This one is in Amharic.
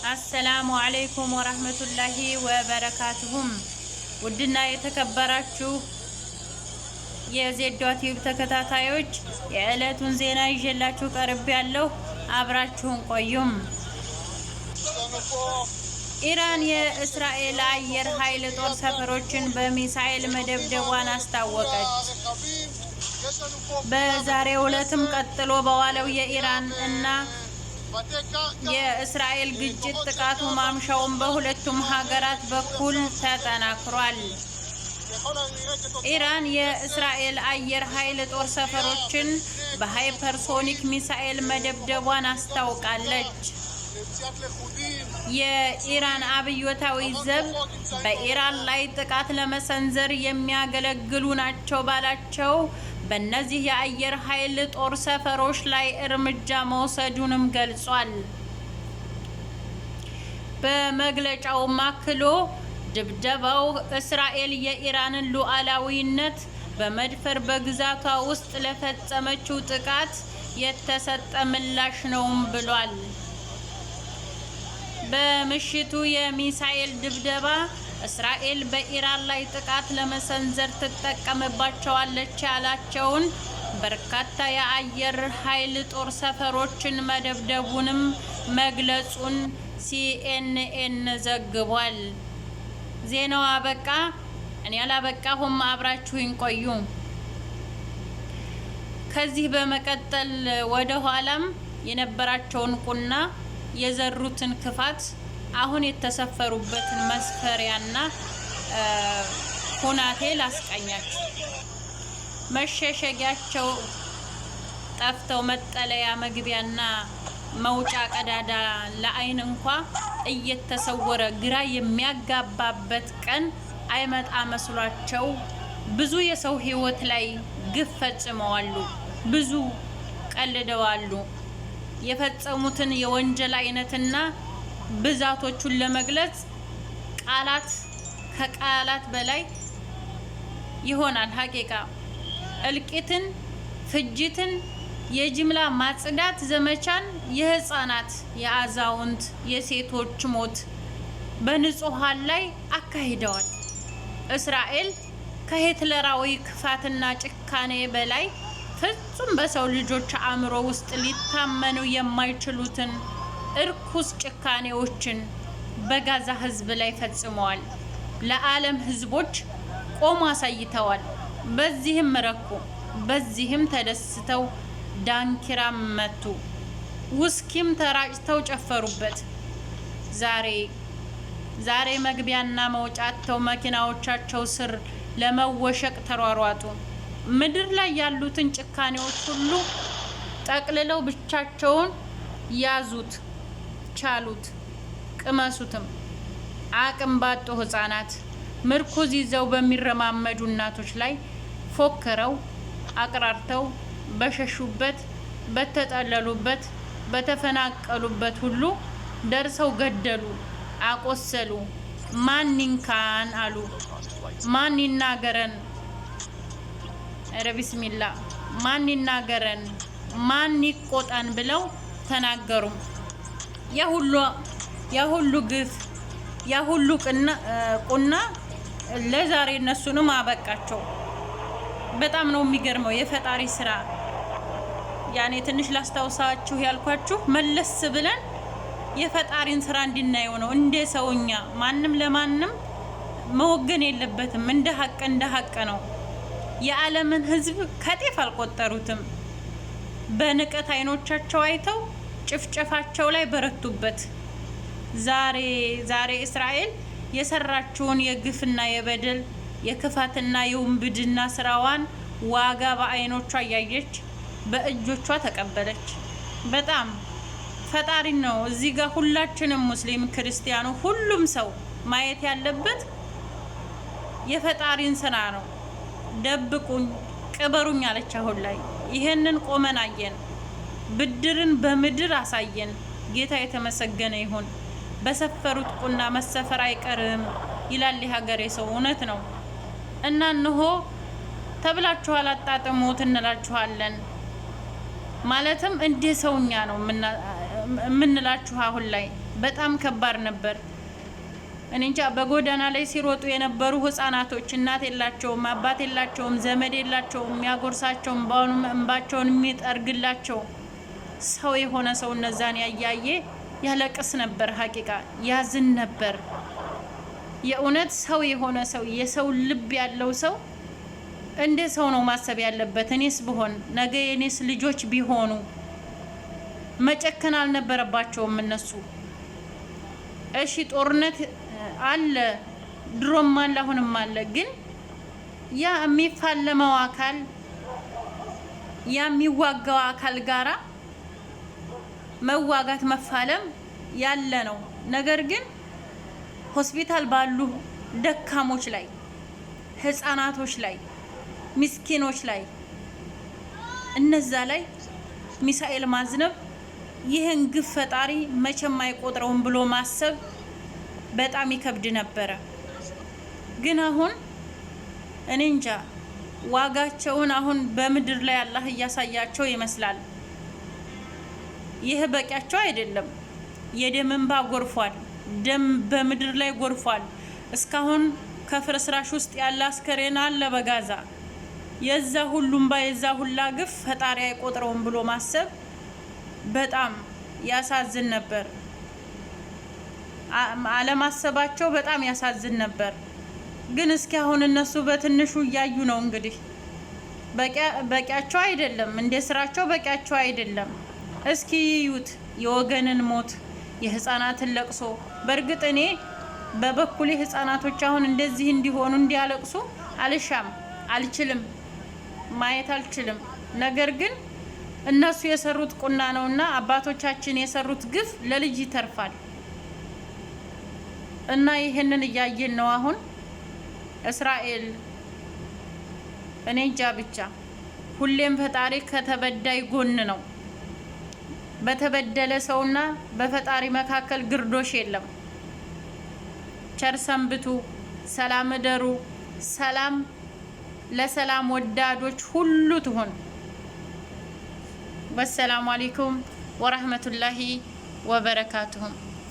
السلام عليكم ورحمة الله وبركاته። ውድና የተከበራችሁ የዜዷ ቲዩብ ተከታታዮች፣ የዕለቱን ዜና ይዤላችሁ ቀርቤያለሁ። አብራችሁን ቆዩም። ኢራን የእስራኤል አየር ኃይል ጦር ሰፈሮችን በሚሳኤል መደብደቧን አስታወቀች። በዛሬው ዕለትም ቀጥሎ በዋለው የኢራን እና የእስራኤል ግጭት ጥቃቱ ማምሻውን በሁለቱም ሀገራት በኩል ተጠናክሯል። ኢራን የእስራኤል አየር ኃይል ጦር ሰፈሮችን በሃይፐርሶኒክ ሚሳኤል መደብደቧን አስታውቃለች። የኢራን አብዮታዊ ዘብ በኢራን ላይ ጥቃት ለመሰንዘር የሚያገለግሉ ናቸው ባላቸው በእነዚህ የአየር ኃይል ጦር ሰፈሮች ላይ እርምጃ መውሰዱንም ገልጿል። በመግለጫውም አክሎ ድብደባው እስራኤል የኢራንን ሉዓላዊነት በመድፈር በግዛቷ ውስጥ ለፈጸመችው ጥቃት የተሰጠ ምላሽ ነውም ብሏል። በምሽቱ የሚሳኤል ድብደባ እስራኤል በኢራን ላይ ጥቃት ለመሰንዘር ትጠቀምባቸዋለች ያላቸውን በርካታ የአየር ኃይል ጦር ሰፈሮችን መደብደቡንም መግለጹን ሲኤንኤን ዘግቧል። ዜናው አበቃ። እኔ አላበቃሁም። አብራችሁኝ ቆዩ። ከዚህ በመቀጠል ወደ ኋላም የነበራቸውን ቁና፣ የዘሩትን ክፋት፣ አሁን የተሰፈሩበትን መስፈሪያና ሁናቴ ላስቃኛችሁ። መሸሸጊያቸው ጠፍተው መጠለያ መግቢያና መውጫ ቀዳዳ ለአይን እንኳ እየተሰወረ ግራ የሚያጋባበት ቀን አይመጣ መስሏቸው ብዙ የሰው ሕይወት ላይ ግፍ ፈጽመዋሉ። ብዙ ቀልደዋሉ። የፈጸሙትን የወንጀል አይነትና ብዛቶቹን ለመግለጽ ቃላት ከቃላት በላይ ይሆናል። ሀቂቃ እልቂትን፣ ፍጅትን፣ የጅምላ ማጽዳት ዘመቻን፣ የህፃናት፣ የአዛውንት፣ የሴቶች ሞት በንጹሃን ላይ አካሂደዋል። እስራኤል ከሂትለራዊ ክፋትና ጭካኔ በላይ ፍጹም በሰው ልጆች አእምሮ ውስጥ ሊታመኑ የማይችሉትን እርኩስ ጭካኔዎችን በጋዛ ህዝብ ላይ ፈጽመዋል። ለዓለም ህዝቦች ቆሞ አሳይተዋል። በዚህም ረኩ፣ በዚህም ተደስተው ዳንኪራም መቱ፣ ውስኪም ተራጭተው ጨፈሩበት። ዛሬ ዛሬ መግቢያና መውጫ አጥተው መኪናዎቻቸው ስር ለመወሸቅ ተሯሯጡ። ምድር ላይ ያሉትን ጭካኔዎች ሁሉ ጠቅልለው ብቻቸውን ያዙት፣ ቻሉት፣ ቅመሱትም። አቅም ባጡ ህጻናት፣ ምርኩዝ ይዘው በሚረማመዱ እናቶች ላይ ፎክረው አቅራርተው በሸሹበት፣ በተጠለሉበት፣ በተፈናቀሉበት ሁሉ ደርሰው ገደሉ፣ አቆሰሉ። ማን ይንካን አሉ። ማን ይናገረን? ኧረ ቢስሚላ፣ ማን ይናገረን? ማን ይቆጣን ብለው ተናገሩ። የሁሉ ግፍ፣ የሁሉ ቁና ለዛሬ እነሱንም አበቃቸው። በጣም ነው የሚገርመው የፈጣሪ ስራ። ያኔ ትንሽ ላስታውሳችሁ ያልኳችሁ መለስ ብለን የፈጣሪን ስራ እንድናየው ነው። እንደ ሰውኛ ማንም ለማንም መወገን የለበትም። እንደ ሀቅ እንደ ሀቅ ነው። የዓለምን ሕዝብ ከጤፍ አልቆጠሩትም። በንቀት አይኖቻቸው አይተው ጭፍጨፋቸው ላይ በረቱበት። ዛሬ ዛሬ እስራኤል የሰራችውን የግፍና የበደል፣ የክፋትና የውንብድና ስራዋን ዋጋ በአይኖቿ እያየች በእጆቿ ተቀበለች። በጣም ፈጣሪ ነው። እዚህ ጋር ሁላችንም ሙስሊም፣ ክርስቲያኑ፣ ሁሉም ሰው ማየት ያለበት የፈጣሪን ስራ ነው። ደብቁኝ፣ ቅበሩኝ አለች። አሁን ላይ ይህንን ቆመን አየን። ብድርን በምድር አሳየን። ጌታ የተመሰገነ ይሁን። በሰፈሩት ቁና መሰፈር አይቀርም ይላል የሀገሬ ሰው። እውነት ነው። እና እንሆ ተብላችኋል፣ አጣጥሙት እንላችኋለን። ማለትም እንደ ሰውኛ ነው የምንላችሁ። አሁን ላይ በጣም ከባድ ነበር። እኔ እንጃ በጎዳና ላይ ሲሮጡ የነበሩ ህጻናቶች እናት የላቸውም፣ አባት የላቸውም፣ ዘመድ የላቸውም፣ የሚያጎርሳቸው እንባቸውን የሚጠርግላቸው ሰው የሆነ ሰው እነዛን ያያየ ያለቅስ ነበር። ሀቂቃ ያዝን ነበር። የእውነት ሰው የሆነ ሰው፣ የሰው ልብ ያለው ሰው እንደ ሰው ነው ማሰብ ያለበት። እኔስ ብሆን፣ ነገ የእኔስ ልጆች ቢሆኑ፣ መጨከን አልነበረባቸውም እነሱ። እሺ ጦርነት አለ፣ ድሮም አለ፣ አሁንም አለ። ግን ያ የሚፋለመው አካል፣ ያ የሚዋጋው አካል ጋራ መዋጋት መፋለም ያለ ነው። ነገር ግን ሆስፒታል ባሉ ደካሞች ላይ፣ ህፃናቶች ላይ፣ ምስኪኖች ላይ፣ እነዛ ላይ ሚሳኤል ማዝነብ፣ ይህን ግፍ ፈጣሪ መቼም አይቆጥረውም ብሎ ማሰብ በጣም ይከብድ ነበረ። ግን አሁን እኔ እንጃ ዋጋቸውን አሁን በምድር ላይ አላህ እያሳያቸው ይመስላል። ይህ በቂያቸው አይደለም። የደም እንባ ጎርፏል። ደም በምድር ላይ ጎርፏል። እስካሁን ከፍርስራሽ ውስጥ ያለ አስከሬን አለ በጋዛ። የዛ ሁሉ እንባ፣ የዛ ሁላ ግፍ ፈጣሪ አይቆጥረውም ብሎ ማሰብ በጣም ያሳዝን ነበር። አለማሰባቸው በጣም ያሳዝን ነበር። ግን እስኪ አሁን እነሱ በትንሹ እያዩ ነው። እንግዲህ በቂያቸው አይደለም፣ እንደ ስራቸው በቂያቸው አይደለም። እስኪ ይዩት የወገንን ሞት፣ የህፃናትን ለቅሶ። በእርግጥ እኔ በበኩሌ ህፃናቶች አሁን እንደዚህ እንዲሆኑ፣ እንዲያለቅሱ አልሻም፣ አልችልም፣ ማየት አልችልም። ነገር ግን እነሱ የሰሩት ቁና ነውና አባቶቻችን የሰሩት ግፍ ለልጅ ይተርፋል እና ይህንን እያየን ነው አሁን። እስራኤል፣ እኔ እንጃ ብቻ፣ ሁሌም ፈጣሪ ከተበዳይ ጎን ነው። በተበደለ ሰውና በፈጣሪ መካከል ግርዶሽ የለም። ቸር ሰንብቱ፣ ሰላም እደሩ። ሰላም ለሰላም ወዳዶች ሁሉ ትሁን። ወሰላሙ አለይኩም ወረህመቱላሂ ወበረካቱሁም።